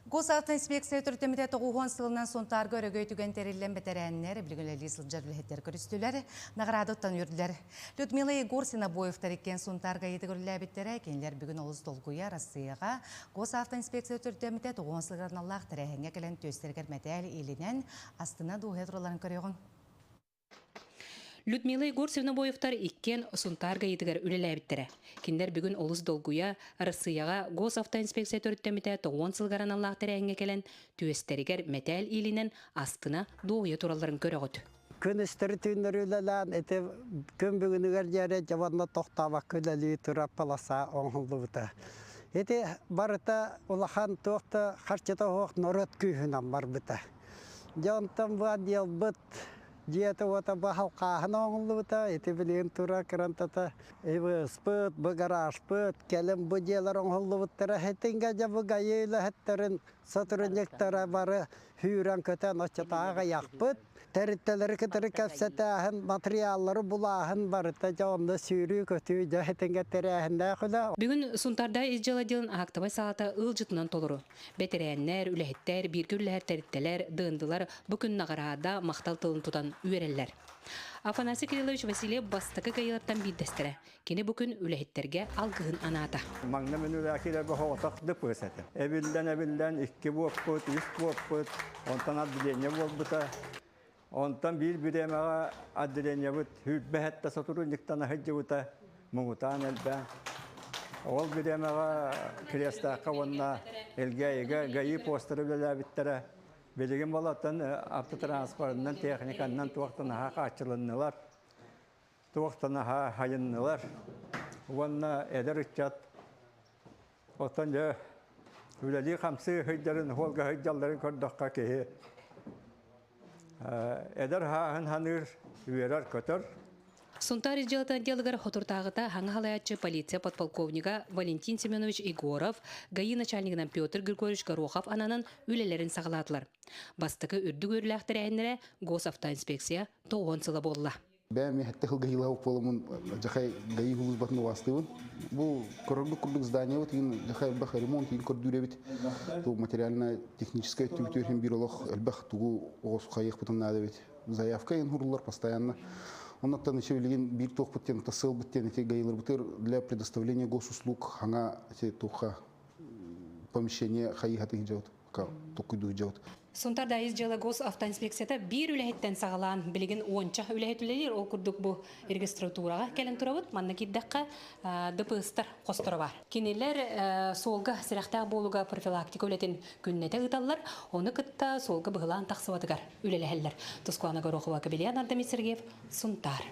Госавтоинспекция төрүттэммитэ 90 сылынан Сунтаарга өрөгөй түгэн тэриллэн бэтэрээннэр, билигин үлэлии сылдьар үлэһиттэр көрүстүлэр, наҕараада туттан үөрдүлэр. Людмила Егор Синобоевтар иккиэн Сунтаар ГАИ-тыгар үлэлээбиттэрэ, кинилэр бүгүн олус долгуйа Россияҕа Госавтоинспекция төрүттэммитэ 90 сылыгар аналлаах тэрээһиҥҥэ кэлэн түөстэригэр мэтээл иилинэн астына дуоһуйа туралларын көрүөҕүҥ. Людмила Егор Свинобоевтар иккиэн Сунтаар ГАИ-тыгар үлэлээбиттэрэ. Кинилэр бүгүн олус долгуйа Россияҕа Госавтоинспекция төрүттэммитэ 90 сылыгар аналлаах тэрээһиҥҥэ кэлэн түөстэригэр мэтээл иилинэн астына дуоһуйа туралларын көрөҕүт. Күнүстэри түүннэри үлэлээн ити күн бүгүнүгэр диэри дьэ тохтообокко үлэлии турар полоса оҥоһуллубута. Ити барыта улахан туох да харчыта суох норуот күүһүнэн барбыта. Дьэ онтон бу отделбыт дьиэтэ уота баһал хааһын оҥоһуллубута, ити билигин тура кырантата ИВС-пыт, бу гаражпыт, кэлин бу дьиэлэр оҥоһуллубуттара хэтингэ дьэ бу ГАИ үлэһиттерин сотрудниктара бары сүүрэн көтөн оччотооҕу аҕыйахпыт. Тэрилтэлэри кытары кэпсэтээһин, материаллары булааһын барыта дьэ онно сүүрүү-көтүү дьэ хэтингэ тэрээһиннээх үлэ. Бүгүн Сунтаарда ис дьыала отделын актовай саалата ыалдьытынан толору. Бэтэрээннэр, үлэһиттэр, бииргэ үлэлэһэр тэрилтэлэр, дындылар бу күн наҕараада махтал тылын тутан үөрэллэр. Афанасий Кириллович Васильев бастакы ГАИ-лартан биирдэстэрэ. Кини бу күн үлэһиттэргэ алгыһын анаата. Маҥна мүнүлээкилер бохоҕотох дыпыс этэ. Эбиллэн эбиллэн икки буоппут, үс буоппут, онтон отделение буолбута. Онтон биир бириэмэҕэ отделениебыт сүүрбэ сэттэ сотрудниктан аһыдьыбыта, муҥутаан элбээн. Ол бириэмэҕэ Крестаахха уонна Элгээйигэ ГАИ постары үлэлээбиттэрэ. Билигин болаттан автотранспортынан, техниканнан туохтан аһа хааччылыннылар, туохтан аһа хайыннылар. Уонна эдэр ыччат оттон дьэ үлэлии хамсыы сылдьарын, суолга сылдьалларын көрдөххө киһи эдэр хааһын ханыыр, үөрэр көтөр. Сунтаар дьыалатын отделыгар соторутааҕыта саҥа салайааччы полиция подполковнига Валентин Семенович Егоров, ГАИ начальнигынан Петр Григорьевич Горохов ананан үлэлэрин саҕалаатылар. Бастакы үрдүк үөрүүлээх тэрээһиннэрэ Госавтоинспекция 90 сыла буолла. Бэйэм хэтте хылгыһыылаах буоламмын дьахай ГАИ сулууспатын убаастыыбын. Бу көрөргө курдук здание бут иин дьахай элбэх ремонт иин көрдүүрэбит. Ту материально-техническай өттүбүтүгэр биир олох элбэх тугу оҕус хайыахпытын наада эбит. Заявка иин хуруллар постоянно. Оннуттан еще билигин биир туохпут диэн тасыалбыт диэн ити ГАИларбытыр для предоставления госуслуг хаҥа ити туха помещение хайыхаты жаут токуйду жаут. Сунтаарда ис дьыала Госавтоинспекцията биир үлэһиттэн саҕалаан билигин уонча үлэһит үлэлиир. Ол курдук бу регистратураҕа кэлэн турабыт. Манна киирдэххэ ДПС-тар хосторо бар. Кинилэр суолга сэрэхтээх буолууга профилактика үлэтин күннэтэ ыыталлар. Ону кытта суолга быһылаан тахсыбатыгар үлэлэһэллэр. Тускуана Горохова, Кабельян Ардамир Сергеев, Сунтаар.